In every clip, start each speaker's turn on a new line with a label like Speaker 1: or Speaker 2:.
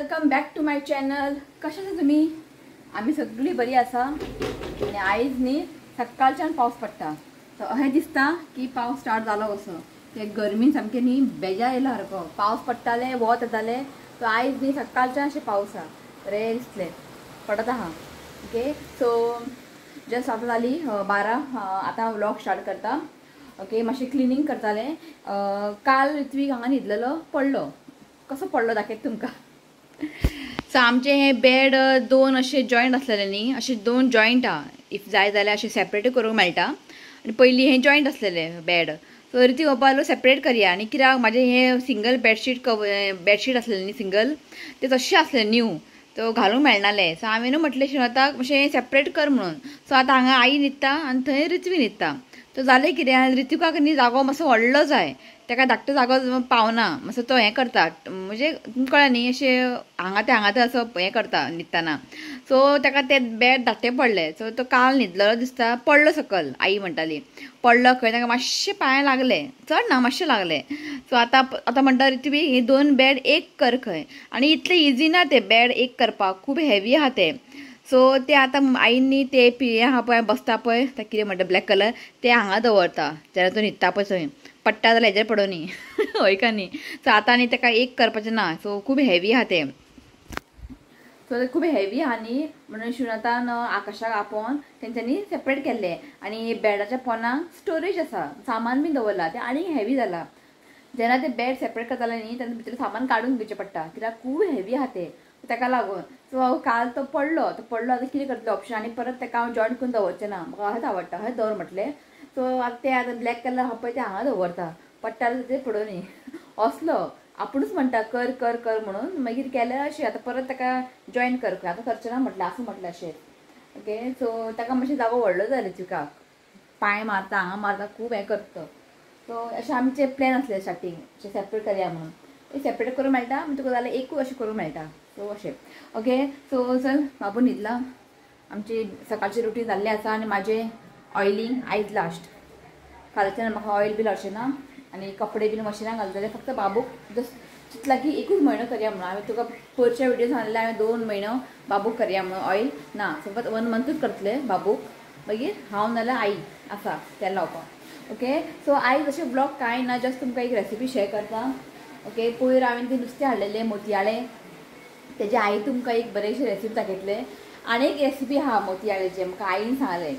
Speaker 1: Welcome back to my channel. कशें आसा तुमी? आमी सगळीं बरी आसा आनी आयज न्ही सकाळच्यान पावस पडटा. सो अशें दिसता की पावस स्टार्ट जालो कसो. ते गरमीन सामकें न्ही बेजार येयलो सारको. पावस पडटाले, वत येताले. सो आयज न्ही सकाळच्यान अशें पावस आसा बरें दिसलें पडत आहा. ओके, सो जस्ट आतां जाली 12. आतां व्लॉग स्टार्ट करता. ओके, मातशें क्लिनींग करतालें. काल ऋत्वीक हांगा न्हिदलेलो, पडलो. कसो पडलो दाखयता तुमकां. सो आमचें हें बेड दोन अशें जॉयंट आसलेलें न्ही, अशें दोन जॉयंट आहा. If जाय जाल्यार अशें सेपरेट करूंक मेळटा. आनी पयलीं हें जॉयंट आसलेलें बेड. सो ऋत्वीक म्हणपाक सेपरेट करया. आनी कित्याक म्हाजें हें सिंगल बेडशीट बेडशीट आसलेलें न्ही सिंगल, तें तशें आसलें न्यू, तो घालूंक मेळनालें. सो हांवें न्हू म्हटलें शिवनाथाक मातशें सेपरेट कर म्हणून. सो आतां हांगा आई न्हिदता आनी थंय ऋत्वी न्हिदता. तो जालें कितें, ऋत्विकाक न्ही जागो मातसो व्हडलो जाय, ताका धाकटो जागो पावना. मातसो तो हें करता, म्हणजे कळ्ळें न्ही, अशें हांगा ते हांगा ते असो हें करता न्हिदतना. सो ताका तें बेड धाकटें पडलें. सो तो काल न्हिदलेलो दिसता, पडलो सकल. आई म्हणटाली पडलो खंय, ताका मातशें पांय लागले, चड ना मातशें लागलें. सो आतां आतां म्हणटा ऋत्वी ही दोन बेड एक कर खंय. आनी इतलें इजी ना तें बेड एक करपाक, खूब हेवी आहा तें. सो ते आतां आईन ते पिये आहा पळय, बसता पळय, ताका कितें म्हणटा ब्लॅक कलर, ते हांगा दवरता जेन्ना तो न्हिदता पळय थंय. पडटा जाल्यार हेजेर पडूं न्ही, हय का न्ही. सो आतां आनी ताका एक करपाचें ना. सो खूब हेवी आहा तें. सो ते खूब हेवी आहा न्ही, म्हणून शिवनाथान आकाशाक आपोवन तेंच्यांनी सेपरेट केल्लें. आनी बेडाच्या पोनाक स्टोरेज आसा, सामान बी दवरलां, तें आनीक हेवी जालां. जेन्ना ते बेड सेपरेट करताले न्ही तेन्ना भितर सामान काडून घेवचें पडटा, कित्याक खूब हेवी आहा तें, ताका लागून. सो काल तो पडलो, तो पडलो आतां कितें करतलें ऑप्शन. आनी परत ताका हांव जॉयंट करून दवरचें ना, म्हाका अशेंच आवडटा, अशेंच दवर म्हटलें. सो आतां तें आतां ब्लॅक कलर आहा पळय तें हांगा दवरता, पडटा तें पडूं न्ही. असलो आपुणूच म्हणटा कर कर कर म्हणून, मागीर केलें अशें. आतां परत ताका जॉयन कर, आतां करचें ना म्हटलें, आसूं म्हटलें अशें. ओके, सो ताका मातशें जागो व्हडलो जाय ऋत्विकाक, पांय मारता हांगा मारता, खूब हें करता. सो अशें आमचें प्लॅन आसलें स्टार्टींग, अशें सेपरेट करया म्हणून. सेपरेट करूंक मेळटा, मागीर तुका जाल्यार एकूच अशें करूंक मेळटा. सो अशें. ओके, सो चल बाबू न्हिदला. आमची सकाळची रुटीन जाल्ली आसा. आनी म्हाजें ऑयलिंग आयज लास्ट, फाल्यांच्यान म्हाका ऑयल बी लावचें ना आनी कपडे बीन मशिनाक घालतले. फक्त बाबूक जस्ट चिंतला की एकूच म्हयनो करया म्हणून. हांवें तुका पयरच्या व्हिडियो सांगलें, हांवें 2 म्हयनो बाबूक करया म्हणून ऑयल ना, फक्त 1 मंथूच करतले बाबूक. मागीर हांव नाल्यार आई आसा तेल लावपाक. ओके, सो आयज अशें ब्लॉग कांय ना, जस्ट तुमकां एक रेसिपी शेअर करता. ओके, पयर हांवें तें नुस्तें हाडलेलें मोतयाळें, तेजे आई तुमकां एक बरेंशें रेसिपी दाखयतलें. आनी एक रेसिपी आहा मोतयाळेचें, म्हाका आईन सांगलें.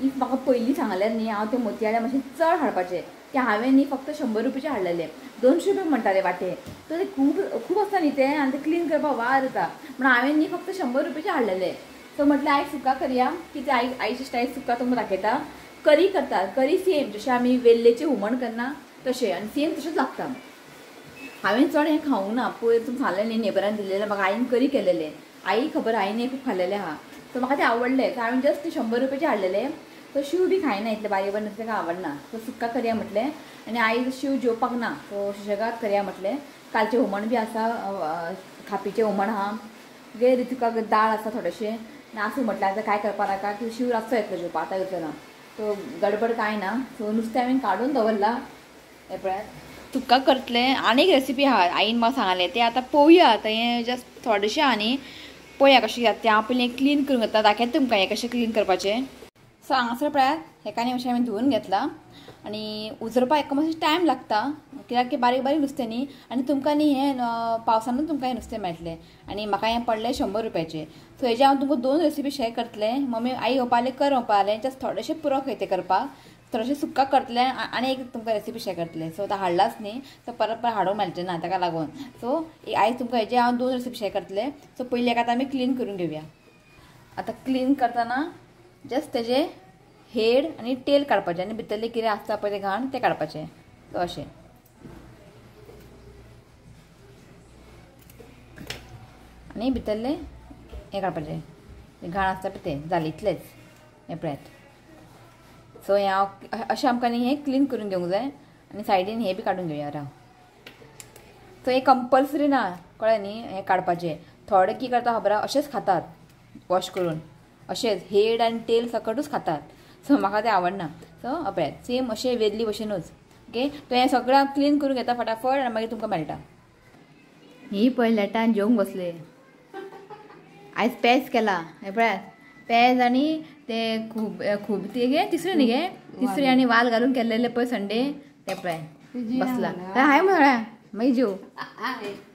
Speaker 1: If म्हाका पयलीं सांगलें न्ही, हांव तें मोतयाळे मातशें चड हाडपाचें. तें हांवें न्ही फक्त 100 रुपयाचें हाडलेलें, 200 रुपया म्हणटाले वाटे. सो तें खूब खूब आसता न्ही तें, आनी तें क्लीन करपाक वार येता म्हणून हांवें न्ही फक्त 100 रुपयाचें हाडलेलें. सो म्हटलें आयज सुका करया, की तें आई आईची स्टायल सुका तुमकां दाखयता. करी करता, करी सेम जशें आमी वेल्लेचें हुमण करना तशें, आनी सेम तशेंच लागता. हांवें चड हें खावंक ना, पयर तुमकां सांगलें न्ही नेबरान दिलेलें, म्हाका आईन करी केलेलें. आई खबर आईन खूब खाल्लेलें आहा, सो म्हाका तें आवडलें. सो हांवें जस्ट 100 रुपयाचें हाडलेलें. सो शीव बी खायना, इतलें बारीक बारीक नुस्तें आवडना. सो सुक्का करया म्हटलें. आनी आई शीव जेवपाक ना, सो सुशेगाद करया म्हटलें. कालचें हुमण बी आसा, खापीचें हुमण आहा. गे ऋत्विकाक दाळ आसा थोडेशें, आसूं म्हटलें. आतां कांय करपा नाका की शीव रातचो येतलो जेवपाक, आतां येवचो ना. सो गडबड कांय ना. सो नुस्तें हांवें काडून दवरलां. हें पळयात सुक्का करतलें. आनी एक रेसिपी आहा आईन म्हाका सांगलें, तें आतां पळोवया. आतां हें जस्ट थोडेशें आहा न्ही, पळोवया कशें जाता तें. हांव पयलीं क्लीन करून घेता, दाखयता तुमकां हें कशें क्लीन करपाचें. सो हांगासर पळयात, हेका न्ही मातशें हांवें धुवन घेतलां. आनी उजरपाक हेका मातशें टायम लागता, कित्याक की बारीक बारीक नुस्तें न्ही. आनी तुमकां न्ही हें पावसानूच तुमकां हें नुस्तें मेळटलें. आनी म्हाका हें पडलें 100 रुपयाचें. सो हेजें हांव तुमकां 2 रेसिपी शेअर करतलें. मम्मी आई म्हणपालें कर म्हणपालें, जस्ट थोडेशें पुरो खंय तें करपाक, थोडेशें सुक्का करतलें आनी एक तुमकां रेसिपी शेअर करतलें. सो आतां हाडलाच न्ही, सो परत परत हाडूंक मेळचें ना, ताका लागून. सो आयज तुमकां हेजें हांव 2 रेसिपी शेअर करतलें. सो पयलीं एका आतां आमी क्लीन करून घेवया. आतां क्लीन करतना जस्ट तेजें हेड आनी टेल काडपाचें, आनी भितरलें कितें आसता पळय तें घाण तें काडपाचें. सो अशें. आनी भितरलें हें काडपाचें, घाण आसता पळय तें, जालें इतलेंच. हें पळयात. सो हें हांव अशें आमकां न्ही हें क्लीन करून घेवंक जाय. आनी सायडीन हें बी काडून घेवया राव. सो हें कंपल्सरी ना, कळ्ळें न्ही, हें काडपाचें. थोडे की करता खबर आहा, अशेंच खातात वॉश करून, अशेंच हेड आनी टेल सकटूच खातात. सो म्हाका तें आवडना. सो पळयात सेम अशें वेल्ली भशेनूच. ओके, तो हें सगळें हांव क्लीन करून घेता फटाफट आनी मागीर तुमकां मेळटा. ही पळय लेटान जेवंक बसले. आयज पेज केला हे पळयात पेज आनी ते खूब खूब ते गे तिसरी न्ही गे तिसरी आनी वाल घालून केल्लेले पळय संडे ते पळय बसला हाय म्हळ्या मागीर जेव.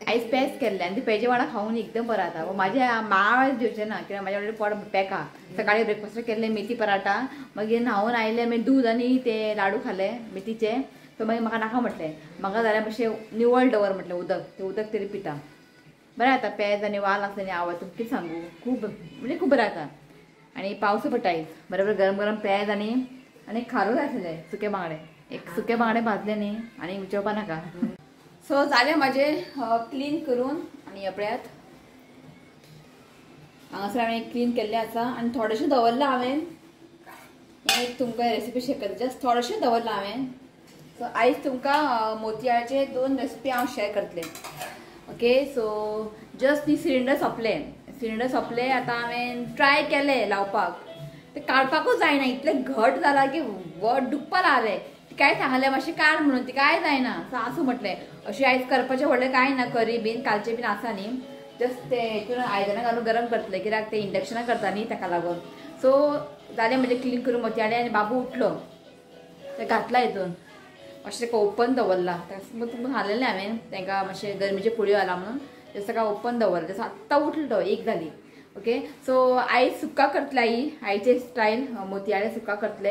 Speaker 1: आयज पेज केल्ले आनी ते पेजे वांगडा खावन एकदम बरो जाता. म्हाजे माळ जेवचें ना कित्याक म्हाज्या ऑलरेडी पोट पेका. सकाळी ब्रेकफास्ट केल्ले मेथी पराठा मागीर न्हांवन आयले मागीर दूद आनी ते लाडू खाले मेथीचे. सो मागीर म्हाका नाका म्हटलें म्हाका जाल्यार मातशें निवळ दवर म्हटलें उदक तें उदक तरी पिता. बरें जाता पेज आनी वाल आसलें न्ही आवड तुमकां कितें सांगू खूब म्हणजे खूब बरें जाता. आनी पावस पडटा आयज बरोबर गरम गरम पेज आनी आनी खारो जाय आसले सुके बांगडे एक सुके बांगडे भाजले न्ही आनी जेवपा नाका. सो जालें म्हाजें क्लीन करून आनी पळयात हांगासर हांवें क्लीन केल्लें आसा आनी थोडेशें दवरलां हांवें हें एक तुमकां रेसिपी शेयर करता जस्ट थोडेशें दवरलां हांवें. सो आयज तुमकां मोतयाळाचे 2 रेसिपी हांव शेयर करतलें. ओके सो जस्ट न्ही सिलिंडर सोंपले सिलिंडर सोंपले आतां हांवें ट्राय केलें लावपाक ते काडपाकूच जायना इतलें घट जालां की व्हड दुखपा लागलें. काय सांगलें मातशें काड म्हणून ती काय जायना. सो आसूं म्हटलें अशें आयज करपाचें व्हडलें कांय ना करी बीन कालचें बीन आसा न्ही जस्ट ते हितून आयदनां घालून गरम करतलें कित्याक ते इंडक्शनां करता न्ही ताका लागून. सो जालें म्हजें क्लीन करून मोतयाळे आनी बाबू उठलो ते घातला हितून मातशें ताका ओपन दवरला तुमकां घालेलें हांवें तांकां मातशें गरमेच्यो पुळयो घाला म्हणून जस्ट ताका ओपन दवरलें. तसो आत्तां उठलो तो एक जाली. ओके सो आयज सुक्का करतले आई आईचे स्टायल मोतयाळे सुक्का करतले.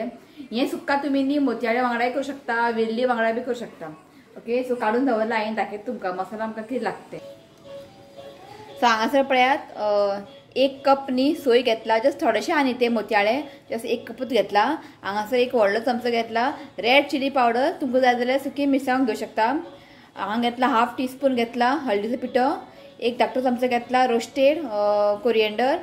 Speaker 1: हें सुक्का तुमी न्ही मोतयाळे वांगडाय करूं शकता वेल्ली वांगडा बी करूं शकता. ओके सो काडून दवरला हांवें दाखयता तुमकां मसाला आमकां कितें लागते. सो हांगासर पळयात 1 कप न्ही सोय घेतला जस्ट थोडेशे आनी ते मोतयाळे जस्ट 1 कपूच घेतला. हांगासर एक व्हडलो चमचो घेतला रेड चिली पावडर तुमकां जाय जाल्यार सुकी मिरसांग घेवं शकता. हांगा घेतला हाफ टी स्पून घेतला हळदीचो पिठो एक धाकटो चमचो घेतला रोस्टेड कोरिएंडर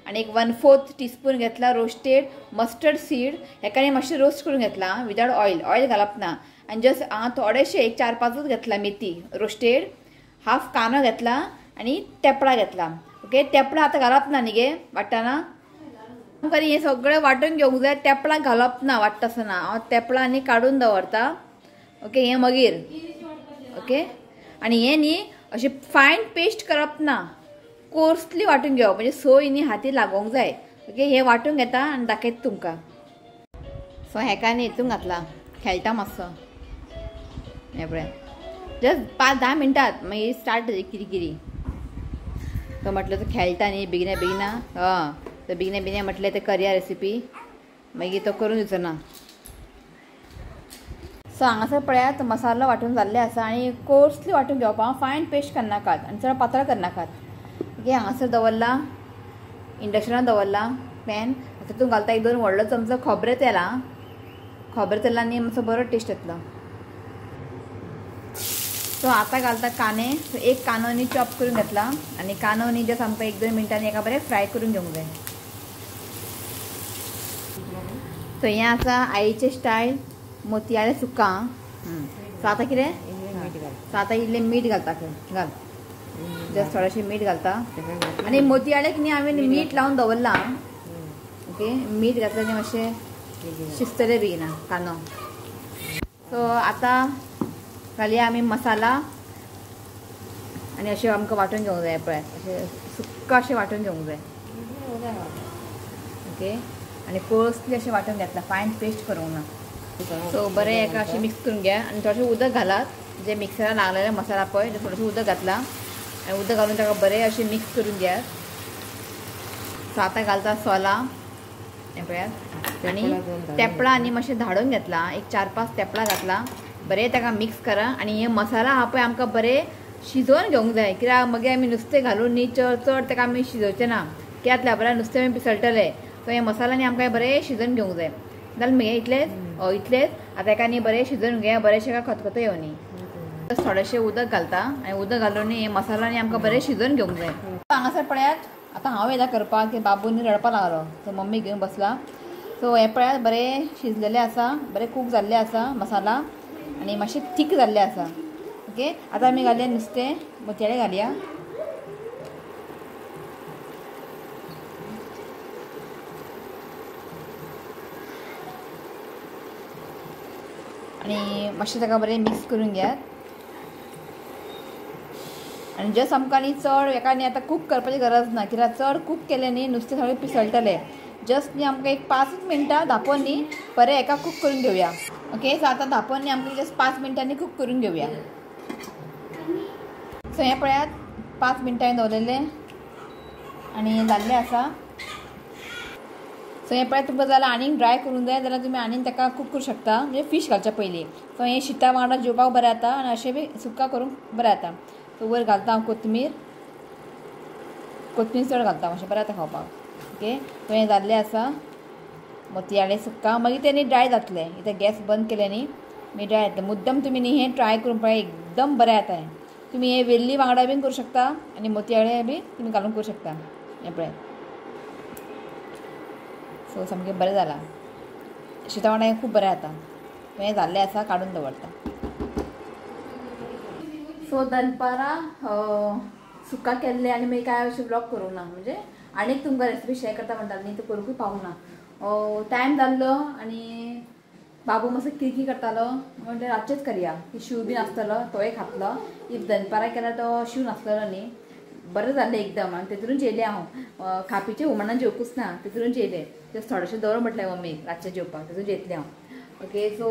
Speaker 1: आनी एक 1/4 टीस्पून घेतला रोस्टेड मस्टर्ड सीड. हेका न्ही मातशें रोस्ट करून घेतला विदाउट ऑयल ऑयल घालप ना. आनी जस्ट हांगा थोडेशें एक 4-5 घेतला मेथी रोस्टेड हाफ कांदो घेतला आनी तेपळा घेतला. ओके तेपळा आतां घालप ना न्ही गे वांट्टना आमकां हें सगळें वांटून घेवंक जाय. तेपळा घालप ना वांट्टा आसतना हांव तेपळा आनी काडून दवरता. ओके हें मागीर ओके आनी हें न्ही अशें फायन पेस्ट करप ना कोर्सली वांटून घेवप म्हणजे सोय न्ही हाती लागोंक जाय. ओके हें वांटून घेता आनी दाखयता तुमकां. सो हेका न्ही हितून घातला खेळटा मातसो हें पळय जस्ट 5-10 मिनटात मागीर स्टार्ट जाली किरकिरी. तो म्हटलें तो खेळटा न्ही बेगिना बेगिना हय तो बेगिना बेगिना म्हटलें ते करया रेसिपी मागीर तो करून दिवचो ना. सो हांगासर पळयात मसालो वांटून जाल्ले आसा आनी कोर्सली वांटून घेवप हांव फायन पेस्ट करनाकात आनी चड पातळ करनाकात. ओके हांगासर दवरला इंडक्शनार दवरला पॅन तितून घालता 1-2 व्हडलो चमचो खोबरें तेल. आं खोबरें तेलान न्ही मातसो बरो टेस्ट येतलो. सो आतां घालता कांदे. सो एक कांदो न्ही चॉप करून घेतला आनी कांदो न्ही जस्ट आमकां 1-2 मिनटांनी एका बरें फ्राय करून घेवंक जाय. सो हें आसा आईचें स्टायल मोतयाळे सुका. सो आतां कितें सो आतां इल्लें मीठ घालता घाल जस्ट थोडेशें मीठ घालता आनी मोतयाळेक न्ही हांवें मीठ लावन दवरलां. ओके मीठ घातलें न्ही मातशें शिजतलें बेगिना कांदो. सो आतां घालया आमी मसाला आनी अशें आमकां वांटून घेवंक जाय पळय अशें सुक्का अशें वांटून घेवंक जाय. ओके आनी कोर्सली अशें वांटून घेतला फायन पेस्ट करूंक ना. सो बरें एका अशें मिक्स करून घ्या आनी थोडेशें उदक घालात जे मिक्सरान लागलेलें मसाला पळय थोडेशें उदक घातलां आनी उदक घालून ताका बरें अशें मिक्स करून घेयात. सो आतां घालता सोलां हें पळयात आनी तेपळां आनी मातशें धाडून घेतलां एक 4-5 तेपळां घातलां बरें ताका मिक्स करा. आनी हे मसाला आहा पळय आमकां बरें शिजोवन घेवंक जाय कित्याक मागीर आमी नुस्तें घालून न्ही चड चड ताका आमी शिजोवचें ना कित्याक बरें नुस्तें आमी पिसळटलें. सो हे मसाला न्ही आमकां बरें शिजोवन घेवंक जाय. जालें मगे इतलेंच इतलेंच आतां हेका न्ही बरें शिजोवन घेया बरेंशें काय खतखतो येवनी. थोडेशें उदक घालता आनी उदक घालून हे मसाला न्ही आमकां बरें शिजोवन घेवंक जाय. हांगासर पळयात आतां हांव येता करपाक की बाबू न्ही रडपाक लागलो सो मम्मी घेवन बसला. सो हें पळयात बरें शिजलेलें आसा बरें कूक जाल्लें आसा मसाला आनी मातशें थीक जाल्लें आसा. ओके आतां आमी घालया नुस्तें मोतयाळे घालया. आनी मातशें ताका बरें मिक्स करून घेयात. आनी जस्ट आमकां न्ही चड हेका न्ही आतां कूक करपाची गरज ना, कित्याक चड कूक केलें न्ही नुस्तें सगळें पिसळटलें. जस्ट न्ही आमकां एक 5 मिनटां धांपोवन न्ही बरें हेका कूक करून घेवया. ओके, सो आतां धांपोवन न्ही आमकां जस्ट 5 मिनटांनी कूक करून घेवया. सो हें पळयात 5 मिनटांनी दवरलेलें आनी जाल्लें आसा. सो हें पळयात तुमकां जाल्यार आनीक ड्राय करूंक जाय जाल्यार तुमी आनीक ताका कूक करूं शकता, म्हणजे फीश घालच्या पयलीं. सो हें शिता वांगडा जेवपाक बरें जाता आनी अशें बी सुक्का करूंक बरें जाता. सो वयर घालता हांव कोथमीर, कोथमीर चड घालता मातशें बरें जाता खावपाक. ओके, सो हें जाल्लें आसा मोतयाळें सुक्का. मागीर तें न्ही ड्राय जातलें, इतलें गॅस बंद केलें न्ही मागीर ड्राय जातलें. मुद्दम तुमी न्ही हें ट्राय करून पळय, एकदम बरें जाता हें. तुमी हें वेल्ली वांगडा बीन करूं शकता आनी मोतयाळें बी तुमी घालून करूं शकता. हें पळय, सो सामकें बरें जालां. शिता वांगडा हें खूब बरें जाता. हें जाल्लें आसा काडून दवरता. सो दनपारां सुका केल्लें आनी मागीर कांय अशें ब्लॉग करूंक ना, म्हणजे आनीक तुमकां रेसिपी शेअर करता म्हणटाले न्ही, तो करूंकूय पावूंक ना. टायम जाल्लो आनी बाबू मातसो किरकी करतालो, म्हणल्यार रातचेच करया की शीव बीन आसतलो तोय खातलो. If दनपारां केल्यार तो शीव नासलेलो न्ही, बरें जालें एकदम. आनी तेतून जेयलें हांव, खापीचें हुमणान जेवकूच ना, तेतून जेयलें. तें थोडेशें दवर म्हटलें मम्मीक रातचें जेवपाक, तेतून जेयतलें हांव. ओके, सो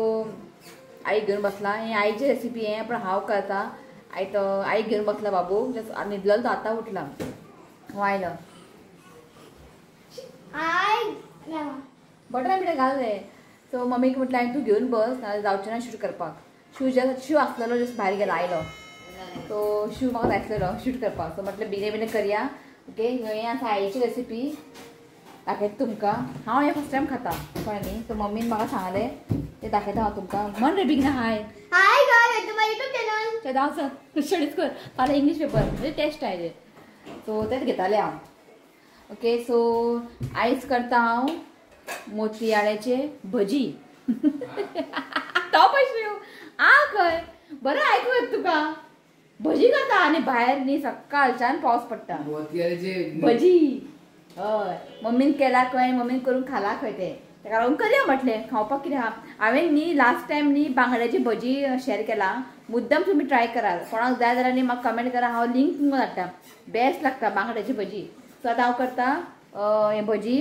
Speaker 1: आईक घेवन बसला. हें आईची रेसिपी हें, पूण हांव करता. आई तो आईक घेवन बसला बाबू, जस्ट न्हिदलो तो आतां उठला. हो आयलो बटना बिटना घाल रे. सो मम्मीक म्हटलें हांवें तूं घेवन बस, नाजाल्यार जावचें ना शूट करपाक. शूज जस्ट शीव आसलेलो जस्ट भायर गेलो आयलो, सो शीव म्हाका जाय आसलेलो शूट करपाक. सो म्हटलें बेगीन बेगीन करया. ओके, हें आसा आईची रेसिपी दाखयता तुमकां. हांव हें फर्स्ट टायम खाता कळ्ळें न्ही. सो मम्मीन म्हाका सांगलें तें दाखयता हांव तुमकां. म्हण रे बेगीन हाय
Speaker 2: hi guys, welcome to my YouTube channel.
Speaker 1: चल हांव सर स्टडीज कर, फाल्यां इंग्लीश पेपर म्हणजे टेस्ट आयले, सो तेंच घेतालें हांव. ओके, सो आयज करता हांव मोतयाळ्याचे भजी. तो पळय आ खंय बरें आयकूं येता तुका. भजी करता आनी भायर न्ही सकाळच्यान पावस पडटा. भजी हय मम्मीन केला खंय, मम्मीन करून खाला खंय तें, ताका लागून करया म्हटलें खावपाक कितें आहा. हांवें न्ही लास्ट टायम न्ही बांगड्याची भजी शेअर केला, मुद्दम तुमी ट्राय करात. कोणाक जाय जाल्यार न्ही म्हाका कमेंट करा, हांव लिंक तुमकां धाडटा. बेस्ट लागता बांगड्याची भजी. सो आतां हांव करता हें भजी.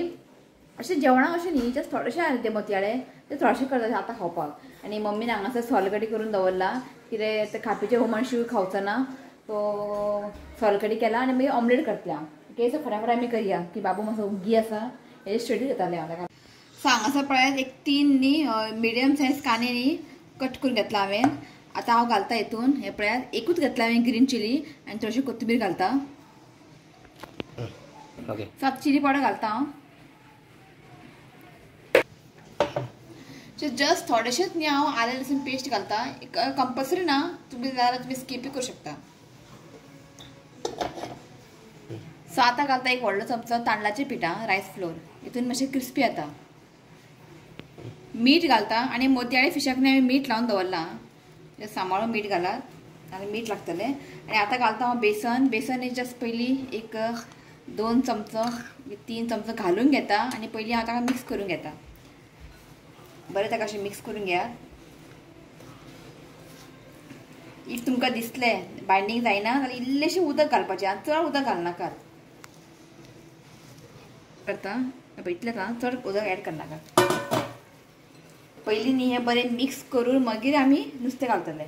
Speaker 1: अशें जेवणाक अशें न्ही, जस्ट थोडेशें आहा ते मोतयाळे ते थोडेशें करता आतां खावपाक. आनी मम्मीन हांगासर सोलकडी करून दवरला, कितें ते खापीचें हुमण शीव खावचो ना, सो सोलकडी केला आनी मागीर ऑमलेट करतलें हांव. ओके, सो फटाफट आमी करया की बाबू मातसो उग्गी आसा, हेजे स्टडी जातालें हांव ताका. सो हांगासर पळयात एक 3 न्ही मिडियम सायज कांदे न्ही कट करून घेतला हांवें. आतां हांव घालता हितून. हें पळयात एकूच घेतला हांवें ग्रीन चिली आनी थोडीशी कोथमीर घालता.
Speaker 3: ओके,
Speaker 1: सो आतां चिली पावडर घालता हांव. जस्ट थोडेशेंच न्ही हांव आलें लसूण पेस्ट घालता, कंपल्सरी ना, तुमी जाल्यार तुमी स्किपय करूं शकता. सो आतां घालता एक व्हडलो चमचो तांदळाचें पीठ, रायस फ्लोर, हितून मातशें क्रिस्पी जाता. मीठ घालता आनी मोतयाळे फिशाक न्ही हांवें मीठ लावन दवरलां, सांबाळून मीठ घालात आनी मीठ लागतलें. आनी आतां घालता हांव बेसन. बेसन हें जस्ट पयलीं एक 2 चमचो 3 चमचो घालून घेता आनी पयलीं हांव ताका मिक्स करून घेता. बरें ताका अशें मिक्स करून घेयात. If तुमकां दिसलें बायंडींग जायना जाल्यार इल्लेशें उदक घालपाचें, आनी चड उदक घालनाकात. करता इतलेंच आं, चड उदक एड करनाकात. पयलीं न्ही हें बरें मिक्स करून मागीर आमी नुस्तें घालतले.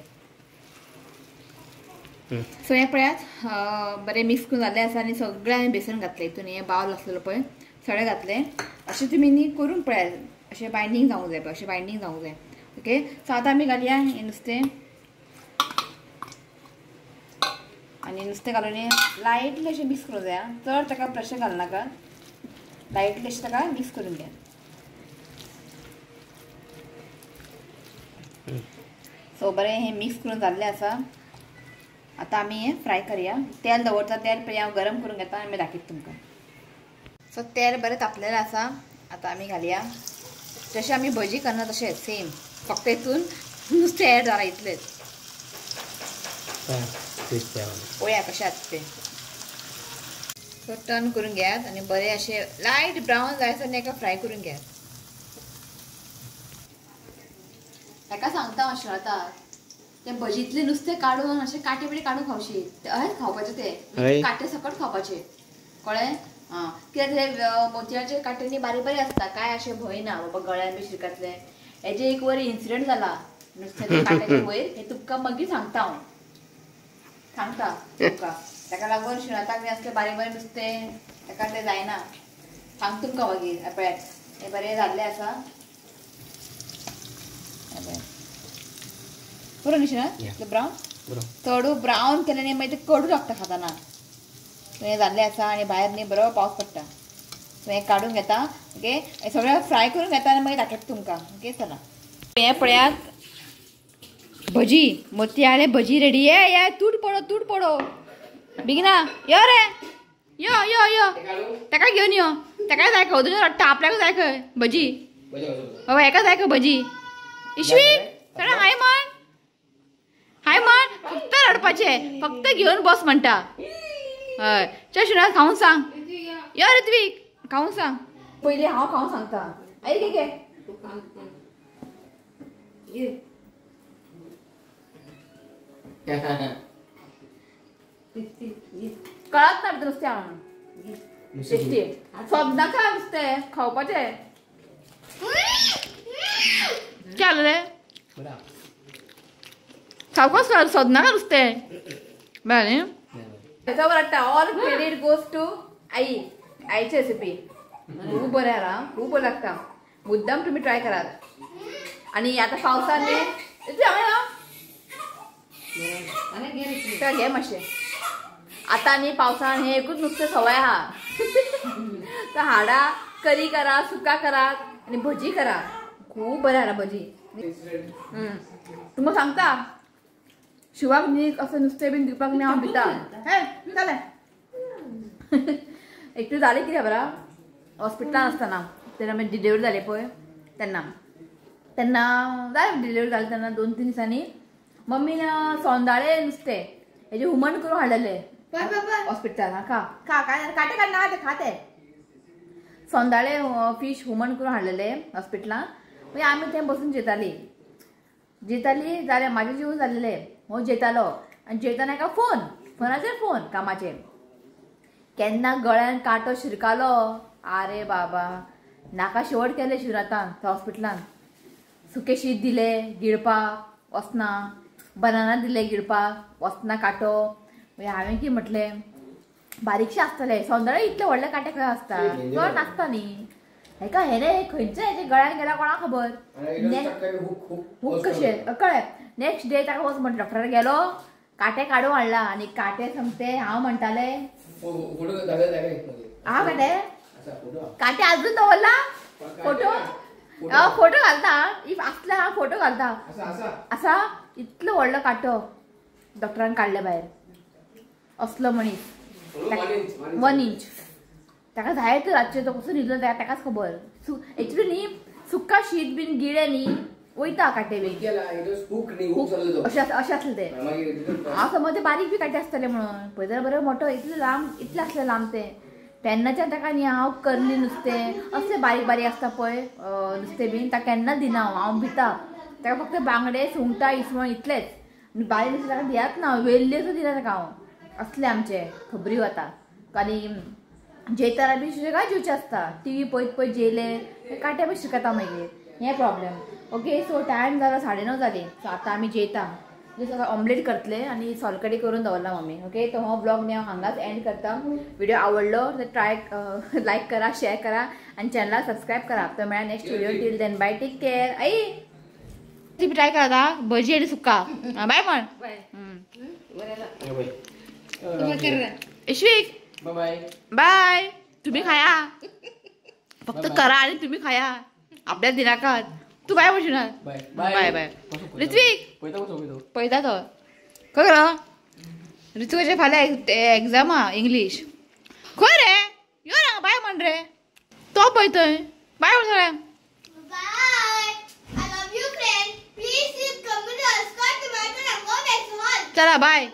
Speaker 1: सो हें पळयात बरें मिक्स करून जाल्लें आसा आनी सगळें हांवें बेसन घातलें हितून. हें बावल आसलेलो पळय सगळें घातलें. अशें तुमी न्ही करून पळयात, अशें बायंडींग जावंक जाय पळय, अशें बायंडींग जावंक जाय. ओके, सो आतां आमी घालया हें नुस्तें आनी नुस्तें घालून लायटली अशें मिक्स करूंक जाय, चड ताका प्रेशर घालनाका, लायटली अशें ताका मिक्स करून घे. सो बरें हें मिक्स करून जाल्लें आसा. आतां आमी हें फ्राय करया. तेल दवरता, तेल पळय हांव गरम करून घेता आनी मागीर दाखयता तुमकां. सो तेल बरें तापलेलें आसा, आतां आमी घालया. जशें आमी भजी करना तशें सेम, फक्त हितून नुस्तें एड जाला इतलेंच. पळोवया कशें आसता तें. सो टर्न करून घेयात आनी बरें अशें लायट ब्रावन जायसर न्ही एका फ्राय करून घेयात. ताका सांगता हांव श्रद्धा, ते भजीतले नुस्तें काडून अशें काटे बिटे काडून खावशी ते अहेच खावपाचे ते काटे सकट खावपाचे कळ्ळें. आं कित्याक ते मोतयाचे काटे न्ही बारीक बारीक आसता काय अशें भंय ना बाबा गळ्यान बी शिरकातले. हेजे एक वयर इन्सिडंट जाला नुस्त्याच्या काट्याच्या वयर, हे तुमकां मागीर सांगता हांव, सांगता तुमकां. ताका लागून शिणाताक बी असले बारीक बारीक नुस्तें ताका तें जायना, सांग तुमकां मागीर. पळयात हें बरें जाल्लें आसा पुरो न्ही शिणात ब्रावन, चडू ब्रावन केलें न्ही मागीर तें कडू लागता खाताना. हें जाल्लें आसा आनी भायर न्ही बरो पावस पडटा. सो हें काडून घेता ओके, हें सगळें फ्राय करून घेता आनी मागीर दाखयता तुमकां ओके. चला हें पळयात भजी मोतयाळे भजी रेडी. ये ये तूट पडो तूट पडो बेगिना यो रे यो यो यो ताका घेवन यो, ताका जाय खंय तुजें रडटा आपल्याकूच जाय खंय भजी बाबा, हेका जाय खंय भजी. इश्वीक सगळें हाय म्हण हाय म्हण, फक्त रडपाचें फक्त घेवन बस म्हणटा. हय चल शिणात खावन सांग, यो ऋत्वीक खावन सांग पयलीं, हांव खावन सांगता. आई घे घे कळत ना नुस्तें हांव टेस्टी सोदनाका नुस्तें खावपाचें. कितें जालें रे सावकाश सोदनाका नुस्तें बरें न्ही. खबर वाडटा ऑल क्रेडीट गोज टू आई, आईची रेसिपी खूब बरें आहा, खूब बरें लागता, मुद्दाम तुमी ट्राय करात. आनी आतां पावसान न्ही घे मातशें आतां न्ही पावसान हें एकूच नुस्तें सवाय आहा तर हाडा करी करा सुका करात आनी भजी करा, खूब बरें आहा भजी. तुमकां सांगता शिवाक न्ही असं नुस्तें बीन दिवपाक न्ही हांव भिता. हें जालें एकटू जालें कितें खबर आहा हॉस्पिटलान आसतना तेन्ना मागीर डिलिव्हरी जाली पळय तेन्ना तेन्ना जालें डिलिव्हरी जालें तेन्ना 2-3 दिसांनी मम्मीन सोंदाळे नुस्तें हेजें हुमण करून हाडलेलें हॉस्पिटलान. खा खा काय काटे काडना ते खाते सोंदाळे फीश हुमण करून हाडलेलें हॉस्पिटलान. मागीर आमी थंय बसून जेतालीं जेतालीं जालें म्हाजें जेवण जालेलें, हो जेतालो आनी जेताना एका फोन फोनाचेर फोन कामाचेर केन्ना गळ्यान कांटो शिरकालो आरे बाबा नाका शेवट केलें शिवरातान हॉस्पिटलान. सुकें शीत दिलें गिळपाक वचना, बनाना दिले गिळपाक वचना कांटो. मागीर हांवें कितें म्हटलें बारीकशें आसतलें सोंदळे इतले व्हडले कांटे खंय आसता चड नासता न्ही हेका हे रे खंयचे हेजे गळ्यान गेला कोणाक खबर हुक कशें कळ्ळें. नेक्स्ट डे ताका वच म्हटलें डॉक्टराक गेलो कांटे काडून हाडला आनी कांटे सोमते हांव म्हणटालें आहा कांटे कांटे आजून दवरला फोटो फोटो घालता if आसले हांव फोटो घालता आसा इतलो व्हडलो कांटो डॉक्टरान काडले भायर असलो मनीस 1 इंच ताका जाय तर रातचें तो कसो न्हिदलो ताकाच खबर. एक्चुली न्ही सुका शीत बीन गिळे न्ही वयता कांटे बीन अशें अशें आसलें तें. हांव समज ते बारीक बी कांटे आसतले म्हणून पळय जाल्यार बरें मोटो इतलें लांब इतलें आसलें लांब तें. तेन्नाच्यान ताका न्ही हांव करली नुस्तें असलें बारीक बारीक आसता पळय नुस्तें बीन ताका केन्ना दिना हांव, हांव भिता ताका फक्त बांगडे सुंगटां इसवण इतलेंच, बारीक नुस्तें ताका दियात ना, वेल्ल्यो सुद्दां दिना ताका हांव. असलें आमचें खबरी वता. आनी जेयतना बी सुशेगाद जेवचें आसता, टिवी पळयत पळयत जेयले कांटे बी शिकता मागीर हें प्रॉब्लेम. ओके सो टायम जालो 9:30 जालीं. सो आतां आमी जेयता, जस्ट आतां ऑमलेट करतले आनी सोलकडी करून दवरला मम्मी. ओके तो हो ब्लॉग न्ही हांव हांगाच एंड करता. व्हिडिओ आवडलो तर ट्राय लायक करा, शेअर करा आनी चॅनलाक सबस्क्रायब करा. तर मेळ्या next video, till then bye, take care. आई ती ट्राय करा भजी आनी सुका. बाय म्हण इश्वीक बाय. तुम्ही खाया फक्त करा आणि तुम्ही खाया, आपल्या दिनाकात. तू बाय म्हणशील ना? बाय बाय. ऋत्विक पळयता तो खंय गेलो? ऋत्विकाचे फाल्यां एग्जाम आहा इंग्लीश. खंय रे यो रे बाय म्हण रे, तो पळय थंय बाय म्हण सगळ्यांक. चला बाय.